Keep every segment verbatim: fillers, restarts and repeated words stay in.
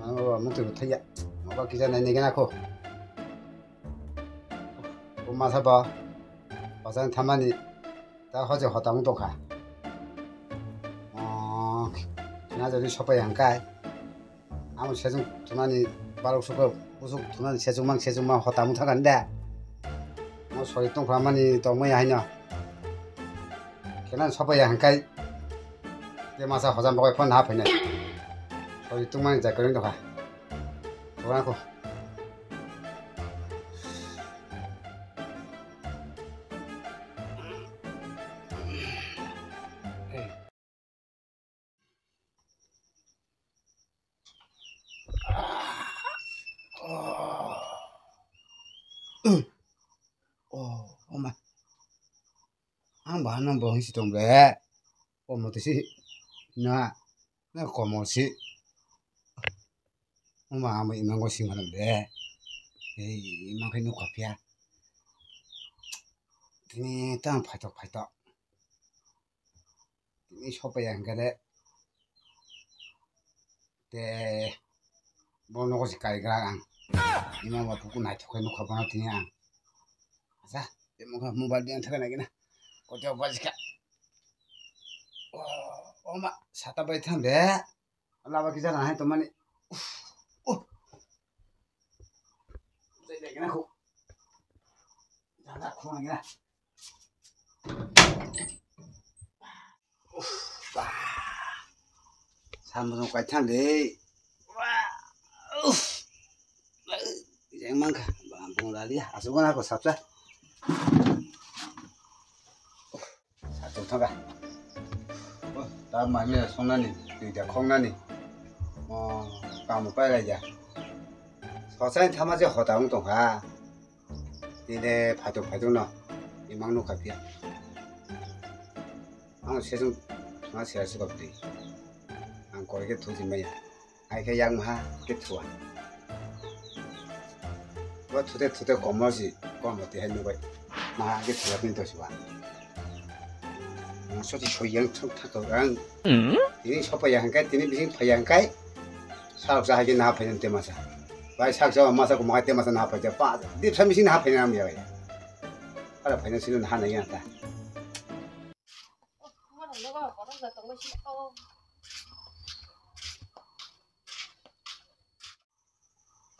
Ang bo mutwi bo thaiya. Maba kisa nai nai gana kho. Bo masa bo. Basa thamani. Ta hoje hota wng tongkha. Oh, na jadi sopai hangkai. Amo sejong thunani balok suko busuk thunani sejong mang sejong mang hota wng thangkha de. Mo sori tongkha mani tongmai haino. Kenan sopai hangkai. Te masa hojam bagwi phone ha phainai. Sori tongmani jai kwrwng tongkha. Tongna kho. Oh, oh my. Ang bahano bo hisi tong ble. Komo tisi na, na komo si. Uma ama imango singano de. Ei, imang khe nukha phiya. Tini tang phaitok phaitok. Tini sopaiya hingkhe de. Te bo nogo si kaigra ang. Imang ba puku naithok khe nukha bono tini ang. Acha, te mokha mobile di ang thaka nagina. Kote opa jika. Oh, oma, sata bai thang de. Laba kisa na hai to mani. Uf. Uf. Dai dai kena khu. Dada khu na kena. Uf. Ba. Samung kai thang de. Wa. Uf. Yang mangka. Ba bung lali. Asu gana ko sapsa. Satung thangkha. O, ta mai mela songnani, twi da khongnani. O, tamo pailai ya. Sochai thama je hota wng tongkha. Tide phaitok phaitok no. Imang nukha phiya. Ang sejong thangna sera se kobdi. Ang koi khe thuji maya. Hai khe yang maha khe thua. Bo thute thute komor si, komor tihai nugwi. Maha khe thua tini tosi ba. Ang soti soi yang thung thak thok ang. Tini sopai ya hangkai, tini bising phai ya hangkai. Sak sa hai khe naha phai te masa. Bai sak sa masa ko maha te masa naha phai te pa. Dip sa bising naha phai na am ya. Ala phai na sino naha na ya ta.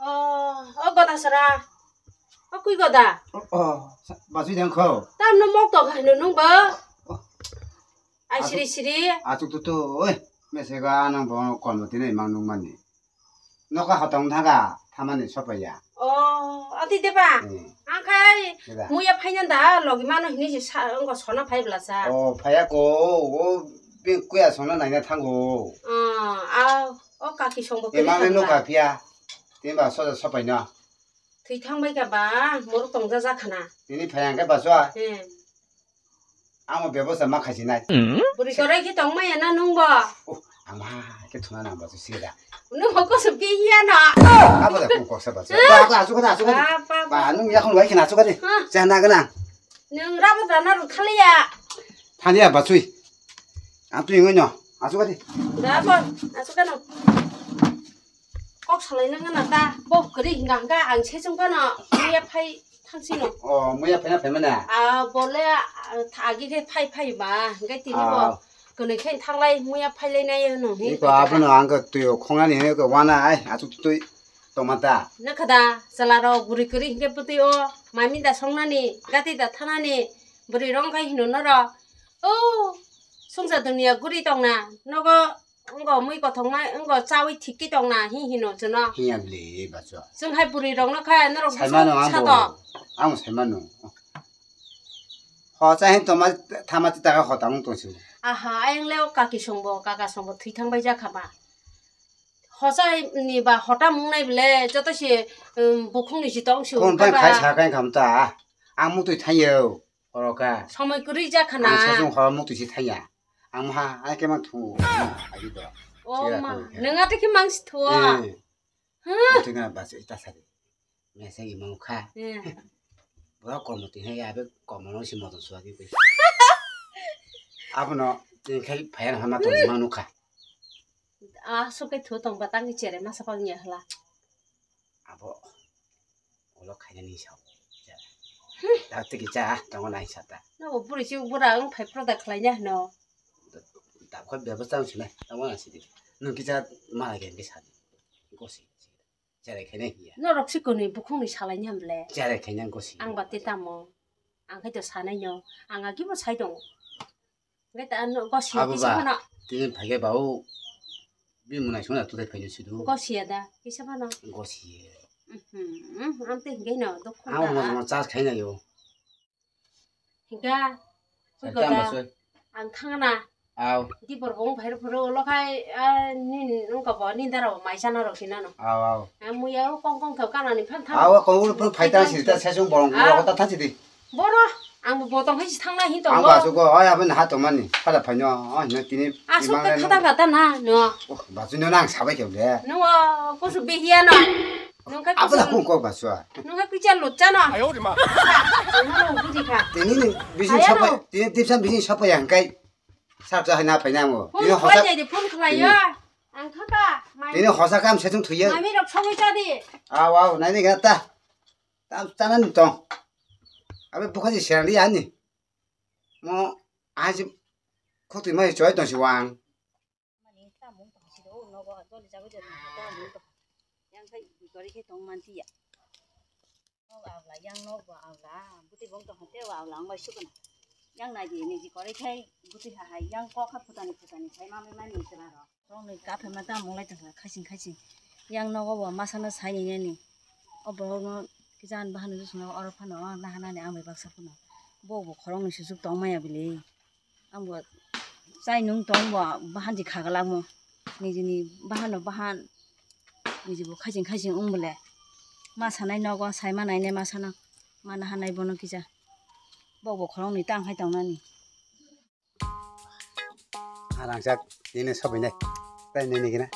Oh, oh, goda sara. Oh, kui goda. Oh, oh, sa-, bachwi dang kho. Tamno mok tok hai no nung ba. Oh. Ai siri siri. Achuk tu tu, oi. Mesega anang bo kon mati nai mang nung mani. Nokha hotong thaga, thamani sopaiya. Oh, ati deba. Hmm. Angkai deba. Muya phaina da, logi mano hini si sa, ngo sona phai bla sa. Oh, phaya ko, o, be kuya sona naina thango. Ah, ah, o kaki songbo kiri Emang no thangba. Ka pia. Timba soja sopaina. Thwi thangbai ka ba, moruk tongja ja khana. Tini phaya angkai baso. Hmm. Amo bebosta ma khasinai. Bwrwi korai khe tong maya na nung bo? Oh, ama khe thuna nang ba se da. Nung bo koso pi hiya na. Abo da kung koksa ba. Ba, ba, asu kada, asu kada. Ba, ba, ba. Ba, nung ya khon wai khna asu kada. Ha. Cha na gana. Nung rabo da na ru khaliya. Thani ya ba sui. Ang tu ingoi no. Asu kada. Da bo, asu kada. Kok salai nang na ta. Bo kwrwi hinga hinga ang se chung kano. Ya phai. Thangsino. Oh, muya phaina phaimana? Ah, bole, ah, agi khe phai phai ba, hingke tini bo. Ah. Kwnwi khe thanglai muya phailai nai hwno hi. Iko abono ang khe twi khongnani hwnwi khe wana ai, achuk twi tongma ta. Nokha da, chwla rok bwrwi kwrwi hingke bwtwi o, mami da songnani, gati da thanani, bwrwi rok khai hino norok. O, songsa dunia guri tongna, nogo Wngkha mui kothokma, wngkha chawi thikki tongna hi hino chwngno. Hiya le bacha. Chwng hai bwrwi rokno kha norok Saimano bwswk ang bo. Sato. Ang saimano. Ho cha hin toma thama ti taka hota wng tongsi. Aha, ayang le o kaki songbo, kaka songbo thwi thang bai jakha ba. Hosa ni ba hota mung nai bele joto se, um, bukhung ni si tong si. Kon bai khai sa kai kam ta. Ang mutwi thayo. Oro ka. Somoi kwrwi jak khana. Ang sosong horo mukti si thaya. Ang maha ai khe mang thu. Agi do. O ma, nang ate khe mang si thu. Eh. Huh? Tengah baca ita sari. Mese imang kha. Eh. Bora komo ti hai abe komo no si moto suagi pe. Abono tengkhai phaya hama to mang nukha. aswk khe thu tong ba tang chere masa pang ya hla. Abo ulo khaina ni sao. Ta tiki cha tongo nai sata. No buri si bura ang phai pro da khlai nya no. Dab kha bebas tang sile. Tongo na sidi. Nung kicha ma gen ke sadi. Gosi. Chere khaina hiya. No rok si koni bukhung ni salai nya ble. Chere khaina gosi. Ang ba te tamo. Ang khai to sanai no. Ang agi bo sai tongo. Ngai ta ano gosi Abo kisa ba, phano. Tini phage ba o bi munai sona tu dai phai sidu. Gosi ya da kisa phano. Gosi. Mhm. Am te hingai no dok khon Ang ta. Mo mo chas khaina yo. Hinga. Sai Koi tam kota. Ba soi. Ang thangna. Aw. Di bor bong phai phuru lo khai a nin nung ko bo nin daro mai sana ro sinano. Aw aw. Ang muya o kong kong thau kana ni phan thang. Aw kong ul phai ta si ta sa sung borong Aw. Ko ta tha si di. Boro, ang bo botong hai si thangna hin tongo. Ang ba sugo, oi, aboni ha tongmani, pada phaino, oi, hino tini Aswk imang khe reno. Khata kata na, no. Oh, ba suno nang sabai khe de. No, kusu behiya no. Nung khe Abla kusu, kung kok ba sua. Nung khe kucha lucha no. Ayo, di ma. Nung buji kha. Tini ni bising Ayo, sabai, no. Tini tipsan bising sabai yang kai. Sab sa hai na phai nang mo. Phone Tini khlai hosa. Jai di, phone khlai Tini. Ya. Ang thaka. Tini hosa kam setung thuye. Mami rok songwi cha di. Aw, aw, nai ni gata. Tam chana ni tong. Abe bukha ji serang di ani. Mo aji khotwi mai choi tong si wang. Mani tamung tong si do nogo joli jago joli tamung tong. Yang khai gori khe tong man tiya. Nog abla yang nog bo abla buti bong tong te wa abla ang bai sukuna. Yang nai di ni ji gori khai buti ha hai yang kok kha phutani phutani khai mami mani sera ro. Rongni kaphema ta mung lai tongkha, khaiching khaiching. Yang nogo bo masano sai ni nani. O borokno kijan bahano jusuna oro phano nahanani ang bai baksa phano. Bo bo khoroknwi suchuk tong maya bili. Ang bo chai nung tong bo bahanji khagalak mo. Nijini bahano bahan. Niji bo khaiching khaiching wng bole. Ma sanai nogo sai ma nainai masano. Ma nahanai bono kisa. Bo bo khoroknwi tang hai tongnani. Arang jak, nini sobai nai. Tai nini gina.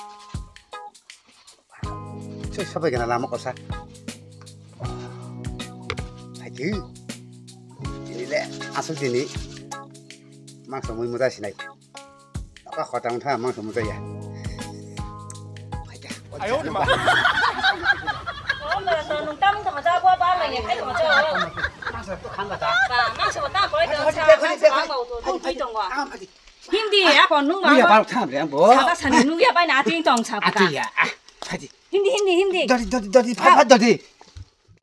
Soi sobai gana lama kosa. Hai tu. Ini le asal sini. Mangsa mui muda sinai. Apa kota muda mangsa muda ya. Ayo, ma. Oh, ma, to nung tam tong ja, bo ba ma ye khai tong ja. Mangsa to khan ba ta. Ba, mangsa ba ta, koi tong sa, mangsa ba ma to, to, to, to, to. Hindi, ako nung ba. Nuya ba tham re bo. Sa ta sa ni nuya ba na ting tong sa ba. Ati ya. Phaji. Hindi, hindi, hindi. Dodi, dodi, dodi, pha, pha, dodi.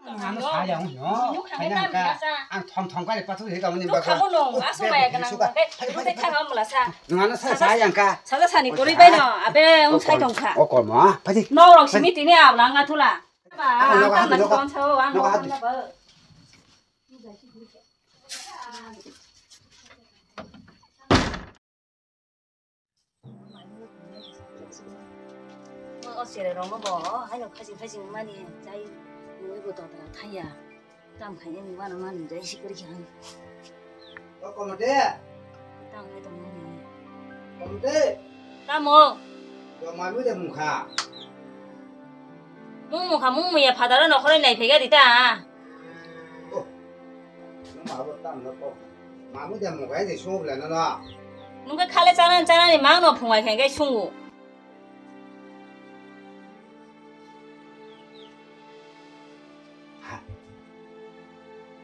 Ano saya ang no. Ang thong thong kali pathu he kamani ba. Kamu no, aso maya kana. Rute thang amla sa. Ngano sa saya ang ka. Sa sa ni kori bai no. Abe, ang sai tong kha. O kol ma, phaji. No rok simi tini abla nga thula. Ba, ang kan man kon sa, ang no kan ba. O sere rong bo, haino khajing khajing mani, chai, nungwi bo tongthok thaya. Tam khainani uanamani jai sikiri khe ang. O Komode. Tam khai tongmani. Komode. Tamo. Yo mami de mungkha. Mung mungkha mung muya phadaro nokhoroi nai phega dita. Oh. Nung abo tam no kok. Mami de mungkha de sungla no no. Nung khe khale chana chana ni mang no phungai khe sungu.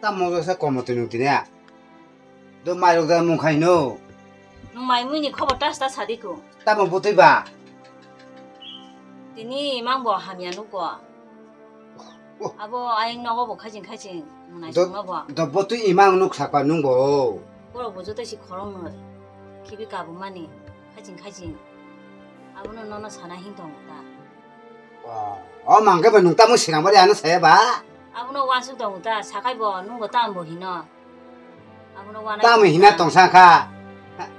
Tamo jasa komo twi nung tini a. Do mairok da mung khai no. Nung mai mui ni khobor tas ta sadi ko. Tamo butui ba. Tini mang bo hamya nugo. Oh. Abo ayang nogo bo khajing khajing munai sungma bo. Do butui imang nuk sakpa nung bo. Borok bo joto si khorong no khibi kabu mani khajing khajing. Abono nono sana hin tongo ta. O, o mangke ba nung tamo sinang bari ano saya ba? Abono wansuk tongo ta, sakai bo nung bo tam bo hino. Abono wana tamo hina tong sa kha.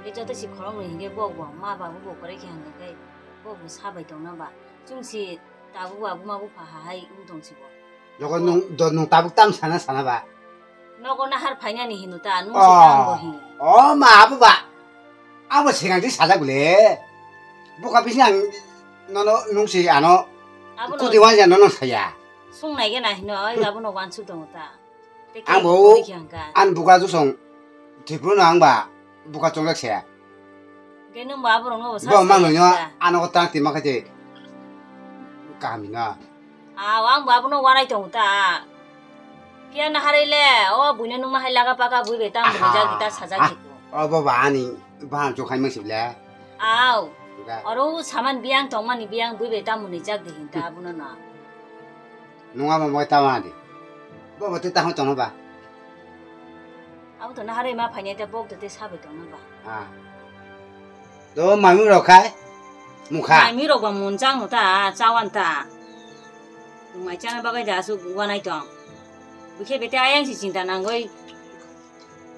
Be joto si khorong ni hinge bo bo ma ba bo kore khe hande kai bo bo sabai tong na ba. Chung si tabu abu ma bu pha ha hai ung tong si bo. Jogo nung do nung tabuk tam sana sana ba. Nogo nahar phainani hino ta, nung se tamo hin. O ma abo ba. Abo sinang di sajak le. Buka bisi ang nono nung si ano. Abo no. Kudi wan ja nono saya. Sung nai gena hino, abo no wan su tongo ta. Ang bo an buka jusong. Tipru no ang ba buka chonglak saya. Khe nwng bo aborokno bo sa Bo ma saya nwnyo sida. Ano ko tang tima khaje. Kaham hino. Aw, ang bo abono wanai tongo ta. Phiya naharwi le, o buino nungma hai laga paka bui bai tamo Aha. Rijak di ta sajak Ah, di ko. O bo ba ani baham chukhaima sibla. Aw. Ga. Oro saman biyang tongmani biyang bui bai tamo nijak di hinta abono no. Nungma mo moi tama di. Bo bo te tamo tono ba. Abo to naharwi ma phainai te bok to te sabai tongno ba. Ah. Do mami rok khai mukha. Mami rok ba mun chang ta, chawan ta. Mai chana bagai da asuk wanai tong. Bukhe bete ayang si chinta nangoi.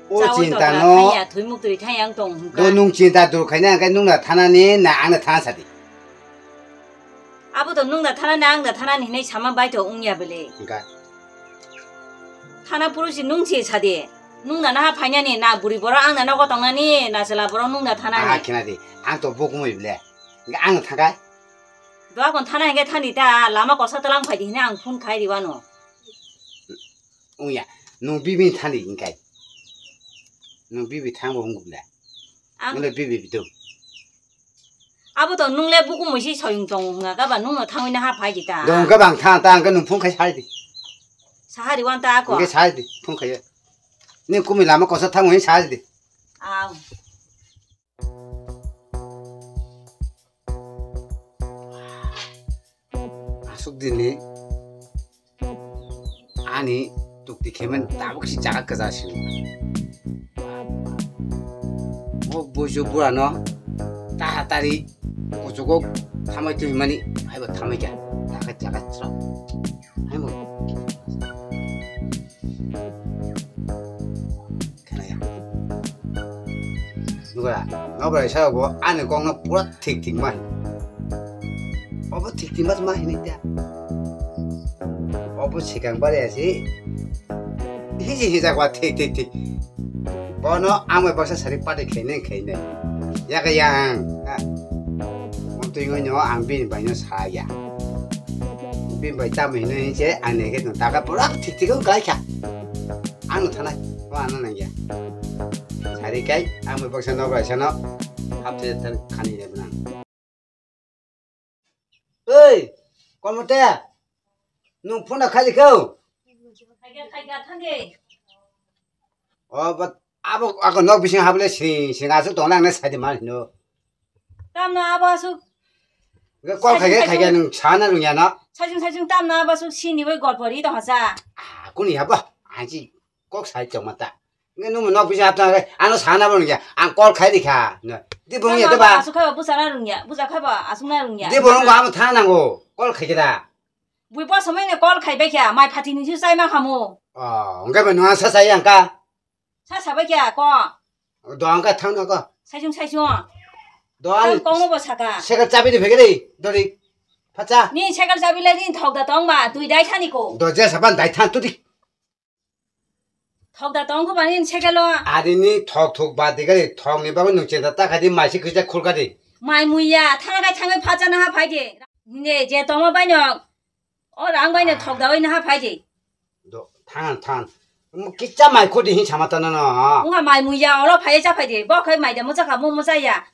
O chawan chinta tokla no. Thaiya, thwimuk twi thaiya ang tong hwnka. Do nung chinta dur khaina ang kai nung na thana ni na ang na thana sadi. Abo to nung da thana ni, ang da thana ni hinwi sama bai to wng ya bele. Hwnkha. Thana purusi nung se sa de. Nung da naha phainani, na buri borok ang da nogo tongnani, na chwla borok nung da thana ni. Ah, khena di. Ang to bo kumui bele. Hwnkha ang thangkai. Doa kon thana hwnkhe thani ta, lama kosa tlang phai di hinwi ang phone khai di wano. Wng ya. Nung bibi thani hwnkhe. Nung bibi thang bo wng bele. Ang Nung le bibi bidu. Abo to nung le buku muisi soyung tongo hwnga ka ba nung no thangwi naha phai di ta. Dong ka bang tha ta ang ka nung phung khai sai di. Sahari wan ta ko. Nge sai di phung khai. Ni kumi lama kosa thang wi sai di. Aw. Asuk dini. Ani tukti khemen tabuk si jaga kwja si. O buju burano taha tari kuchugo thamai twi mani haibo thamai kya. Jaga jaga chra. Haimo. Khenaya. Nukra, nokrai sa bo ani kokno pura thik thik ma hino. Obo thik thik ma ma hini ta. Obo sikang bari asi. Hiji hijak ba thik thik thik. Bono ang bai baksa sari pati khainai khainai. Yaka yang. Montwi ngoino ang bini baino saya. Bini bai tamo hino hinse ang neke no taka pura thik thik wng kalaikha. Ang no thanai. Bo ano nangya. Sari kai ang bai baksa nokrai sano. Hapte than khani le bnang. Oi, Kormote, nwng phone da khali kho? Khaiga, khaiga, thangdi. O, but abo, ako nok bising habole sing, sing asuk tongna ang na sai de man hino. Tamno abo asuk. Kol khaiga, khaiga nwng sana rungya no. Sajung, sajung tamno abo asuk sini bai golpo ri tong hasa. Ah, kuni habo, anji kok sai tong mata. Nge nung nok bising hapna khe ano sana bo nungya. Ang kol khai rikha. Di bung ya ba. Asuk khai ba busa na rungya. Busa khai ba asuk na rungya. Di bung ko amo thang nango. Kol khai kira. Bui po somai ne kol khai bai kya. Mai phati ni su sai ma khamu. Oh, nge ba nung sa sai ang ka. Sa sa bai kya ko. Do ang ka thang na ko. Sai chung sai chung. Do ang. Kong no bo saka. Sekal chabi de phege de. Dori. Phacha. Ni sekal chabi le ni thok da tong ba. Tui dai thani ko. Do je saban dai than tu di. Thok da tong kho bani sekelo. Ari ni thok thok ba de gari thok ni bagwi nung chenta ta khai di mai si kisa khul ka di. Mai muiya thana kai thangai phacha na ha phai de. Ne je tongma bai no. O rang bai no thok da oi na ha phai de. Do than than. Kicha mai khudi hin sama ta na na. Unga mai muiya olo phai cha phai de. Bo khai mai de mucha kha mu mucha ya.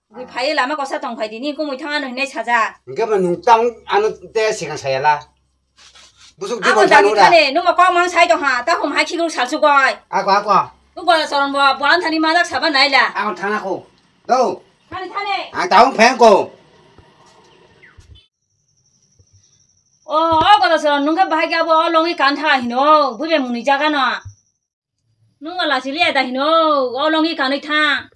Bui phai lama kosa tong phai di, ni kumui thang ano hinai saja. Hingke ba nung tang ano te sikang saya la. Busuk di Abo bon dagi thanu da. Thane, numa kok mang sai tong ha, ta hom hai khigru sal su goi. Ako, ako. Tu bola soron bo, bolan thani majak saba nai la. Ako thana ko. Do. Thani, thani. Ang taung pheng ko. O, o bola soron nung khe bahai khe abo o longi kan tha hino, bui be muni jaga no. Nung wala sili ada hino, o longi kanui thang.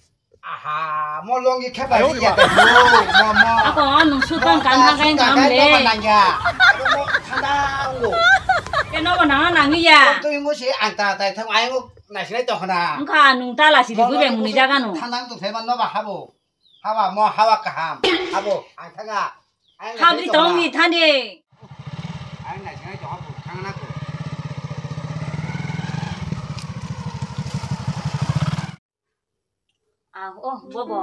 Aha, mo longi khe bai ya da hino, mo, mo. Ako, o nung sutang kan thang kain kam le. Mo nangya. Mo thanda ngo. Ke no bo nang nang ya. Tu ingo si anta tai thang ai ngo nai sinai to khana. Engkha nung ta la sili bui be muni jaga no. Thanda tu phema no ba habo. Hawa mo hawa kaham. Abo ang thanga. Habri tong ni thani. Ang nai thanga to hapo thanga na ko. Ah, oh, bobo.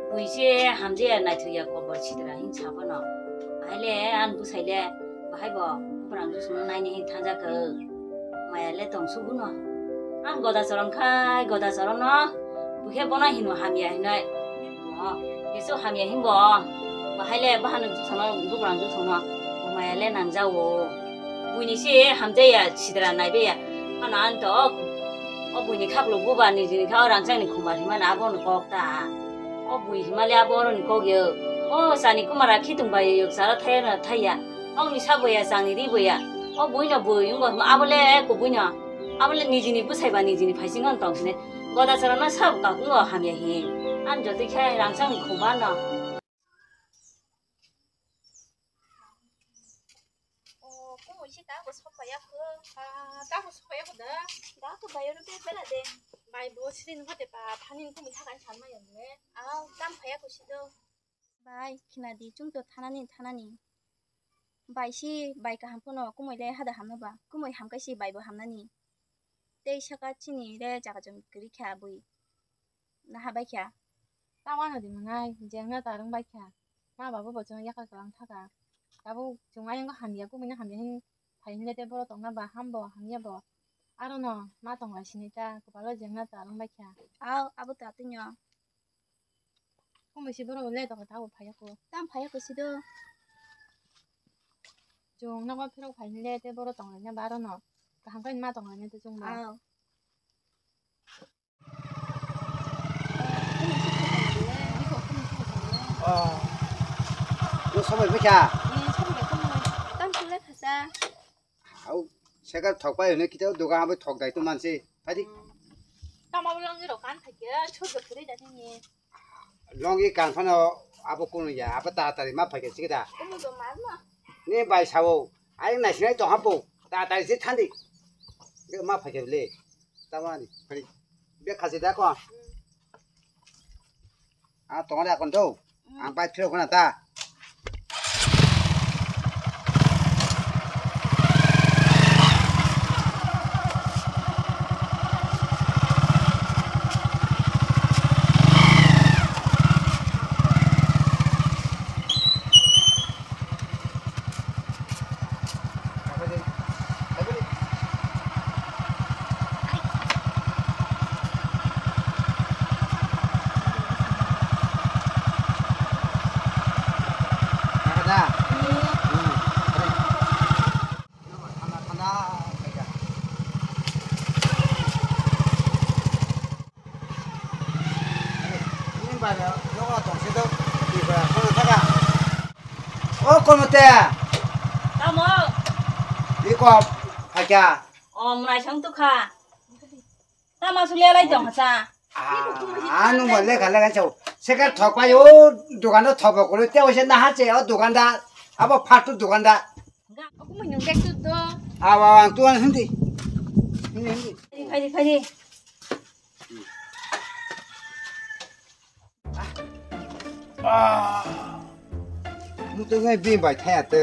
Buise hamje nai thuya kobor sidra hin sabano. Aile an busaile bahai bo. Purang dusno naini hin thanja ko. Maya le tong suguno. An goda chorong khai, goda chorong no. Bukhe bono hino hamya hinoi. Yesu hamya himbo. Bahai le bahano jusono, bugrang jusono. Maya le nangjawo. Buini se hamjaya sidra naibaya. Hano anto o buini khaklo buba ni jini kha o rangchang ni khumbar himana abo no kok ta. O bui himale abo oro ni kok yo. O sani kumara khitung bai yok sara thaya na thaya. Ong ni sabo ya, chang ni ri bo ya. O bui no bui, wng bo abo le kubui no. Abo le niji ni bwsai ba niji ni phai sing on tong sine. Goda chara no sabo ka kungo hamya hi. An jotoi khe rangchang ni khumba no. O, kumui si ta bo sopaya ko. Ah, ta bo sopaya ko da. Da ko bayo no pe bela de. Bai bo sri no hote pa, thani kumui thakan san ma yong le. Au, tam phaya ko si do. Bai, khinadi, chwng to thanani, thanani. Bai si, bai kaham phano, kumui le hada hamno ba, kumui hamkai si bai bo hamnani. Tei saka chini le jaga jom kwrwi kha bui. Naha bai kha. Tamo no di mwnai, jengna ta rwng bai kha. Ma baba bo chwng yakha kwlang thaka. Tabuk chwng ayang hamya, kumui no hamya hin, phai hin le te boro tongna ba ham bo, hamya bo. Aro no, ma tong lai sini ta, kwpalo jengna ta rwng bai kha. Au, abo ta twi no. Kumui si borok le tong ta bo phai ko. Tam phai ko si do. Chwng nogo phirok phai le te borok tong lai na ba aro no. Kaham kai ma tong lai na te chwng ba. Au. Oh. Ni sobai bikha. Ni sobai bikha. Tam sule khasa. Au, sekar thok pai hwnwi kisa dogan abo thok dai to manse. Phaidi. Tamo bo longi rok kan thakya, chhod bo khwrwi da nini. Longi kan phano abo kunu ya, abo ta tari ma phaikya sikida. Kumu do mar ma. Ni bai sao, ai nai sinai to hapo, ta tari si thandi. Ge ma phaikya le. Tamo ani, phaidi. Be khasi da ko. A tongole akon do. Ang pai phirok khna ta. O kono te. Tamo. Iko phaikya. O mwnai sang tukha. Tamo sule lai tong cha. Ah, nung ba lekha lekha chau. Seker thok pai o dukandar thok ba kolo te o se na ha che o dukandar. Abo fatu dukandar. Aku manyung kek tu do. Awa ang tuan hindi. Hindi hindi. Khaji khaji. Ah. Mutung ngai bini bai thaya te,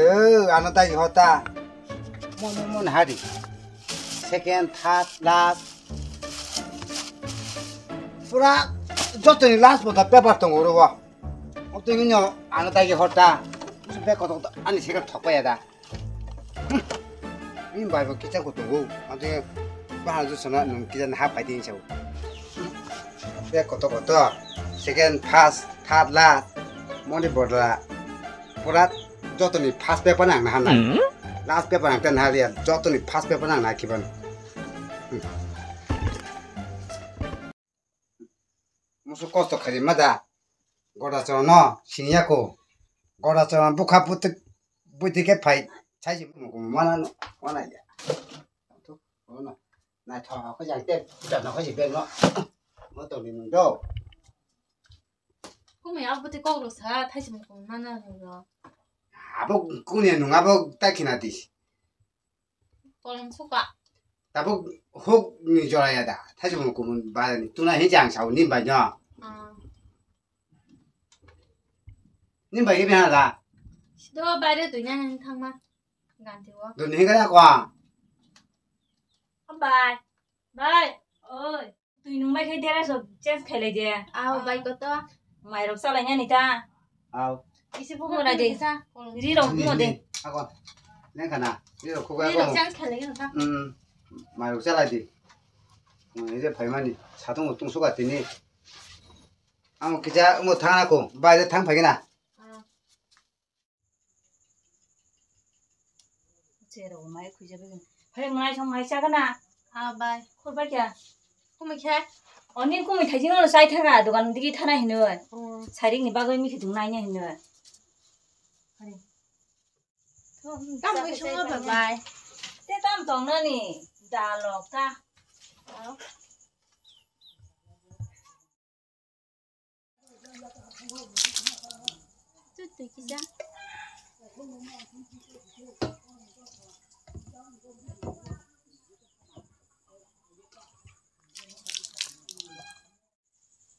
ano dai hota. Mon mon mon hari. Second, third, last. Pura jotoni last bo da paper tongo ro wa. Mutung ngai ano dai hota. Be koto ani second thok pa ya da. Bini bai bo kisa kutung o. Ante bahar jo sana nung kisa na hap paidi sao. Be koto koto. Second, first, third, last. Moni bodla. Pura jotoni first paper nang na hana. Last paper nang ten haliya. Jotoni first paper nang na kiban. Musu kosto khaji ma da. Goda chorano siniya ko. Goda chorano bukha buti buti ke phai. Sai si muku mana no mana ya. Tu ono. Na tho ko jang te da no ko ji be no. Mo to ni do. Kumui abo buti kok ro sa thai si muku mana ro. Abo kuni nung abo ta khina dis. Kolom suka. Tabuk huk ni jora ya da. Thaisung kumun ba ni tuna hi jang sao ni bai no. Ah. Ni bai ke bina da. Sido bai re tuina nang thangma. Ganti wo. Dun hi ga ya kwa. Bye. Bye. Oi. Twi nung bai khe dress rok change khailai de. Aw, bai koto. Mai rok chalai nani ta. Aw. Isi bumo rai de. Ri rok bumo de. Ako. Neng khana. Ri rok khuga. Ri rok change khailai no ta. Hmm. Mai rok chalai di. Ngi je phaimani. Satung tung suka tini. Ang kisa omo thangna ko, baire thang phaikhe na. Cherok mai khuija bai. Hai mai song mai chagana. Ah, bai. Khurba kya? Kumui khe? Oni kumui thaijing no chai thaga, dogan digi thana hinoi. Oh. Sairing ni bagwi mikhi dung nai hinoi. Hai. Tam bai song ba bai. Te tam tong nani. Da lok ta. Tut tui kisa.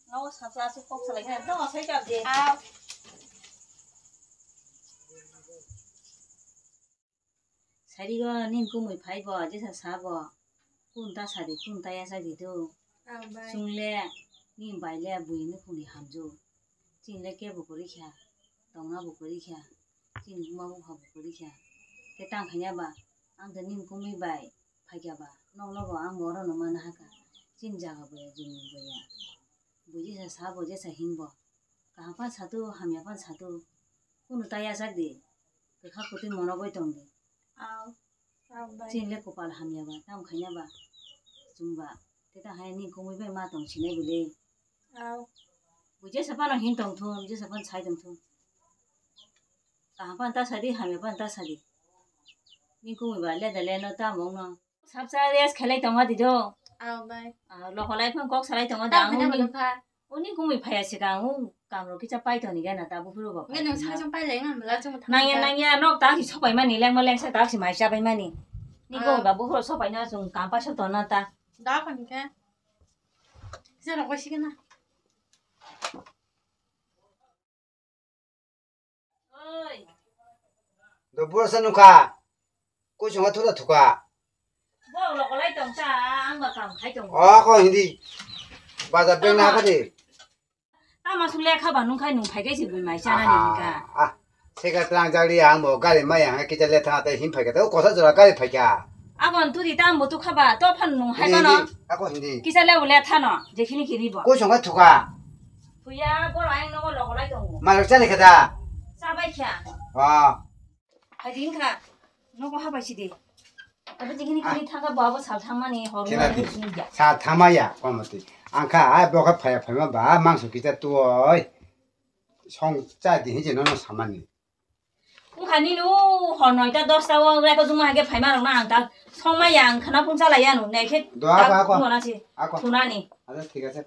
Nao sasa asuk kok salai kha. Nao sai kap je. Ah. Sarigo nini kumui phaibo, jesa sabo, kun ta sadi, kun ta yachak di do. Ang bai. Chwng le nini bai le bui nukhungni hamjwk. Chini le kebo kwrwi kha, tongna bo kwrwi kha, chini buma bupha bo kwrwi kha. Khe tang khaina ba, ang tei nini kumui bai phaikha ba, nokno bo ang bo orono mana hakha. Chini jaga bo ya, jumi bo ya. Bui jesa sabo, jesa hinbo. Kaham phan satu, hamya phan satu. Kunu ta yachak di. Kwkha kwtwi monogwi tong di. Aw. Aw, bai. Chini le kopal hamya ba, tam khaina ba. Chwng ba. Tei ta hai ni kumui bai ma tong sinai bwle. Aw. Bui jesa phano hin tong thun, jesa phan sai tong thun. Kaham phan ta sadi, hamya phan ta sadi. Ni kumui ba le da le no ta mong no. Sabsa rest khelai tongo di do. Aw, bai. Ah, lokolai phang kok salai tongo da. Tam khaina uni, ba lokha. Uni kumui phaya se ka, u kamro kisa pai toni gana ta buphuru bo. Nge nung saka jong pai lai ngan bela jong thang. Nangya, nangya, nok ta si sopai mani, lengma lengsa ta si mai chabai mani. Ni ko ba buphuru sopai na jong kam pa sok tona ta. Da kon ke. Kisa rok bai sigena. Oi. Do bura sa nukha. Koi chunga thura thuka. Bo lokolai tong ta, ang ba kam khai tong. O ko hindi. Bajar beng na kadi. Tama su lekha ba nung khai nung phai kai si bui mai chana ni ka. Ah, seka tlang jali ang bo gari mai ang kita le thang te him phai ka. O kosa jora gari phai ka. Abon tudi tam bo tu khaba, to phan nung hai kono. Ako hindi. Kisa le ule thano, jekhini kiri bo. Ko songa thuka. Puya boro ayang nogo lokolai tongo. Malok chale khada. Chabai kha. Ah. Hai din kha. Nogo habai sidi. Abo jekhini kiri thangka bo abo sal thangmani hor. Sal thangmaya, komoti. Angkha ai bokha phaya phaima ba mangso kita tuoi. Song cha di hinje nono samani. Wngkha nini o hor noita dosta o reko juma hai khe phaima rok na ang ta songma ya ang khana phung chala ya nung nai khe. Do ako, ako. Ako. Thunani. Acha thik ache.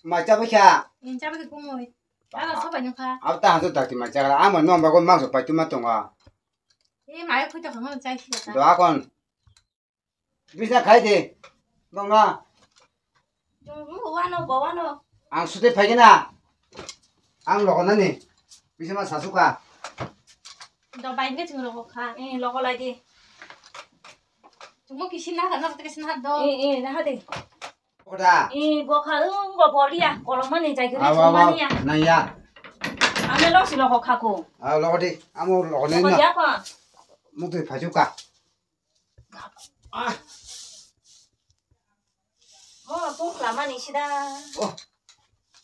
Mai chabai kha. Ni chabai khe kumui. Ano sobai nung kha. Abo ta hantu dakti mai chagra. Amo nom bago mangso pai tuma tonga. E mai khui ta khama chai si ta. Do akon. Bisa khai di. Bongno. Wano, bo wano. Ang sute phai gina. Ang logo nani. Bisa ma sasuka. Do bai ke chung logo kha. Eh, logo lai di. Chungo kisi na ka na kisi na do. Eh, eh, na ha di. Oda. Eh, bo kha, um, bo bo liya. Kolom mani jai kiri. Awa, awa. Nang ya. Ame lo si logo kha ko. Ah, logo di. Amo logo nani. Logo ya ko. Mukti phai suka. Ah. Mo tong klamani sida. Oh.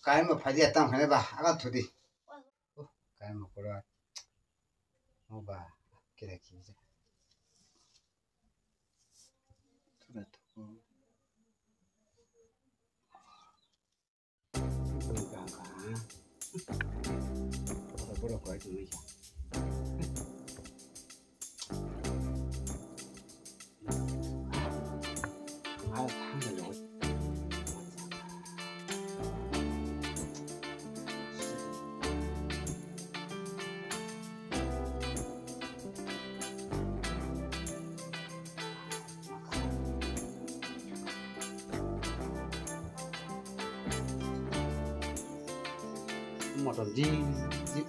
Kaima phai dia tang phai ba aga thudi. Oh, kaima kora. Mo ba kira kira. Thura thuko. Motor ji, ji,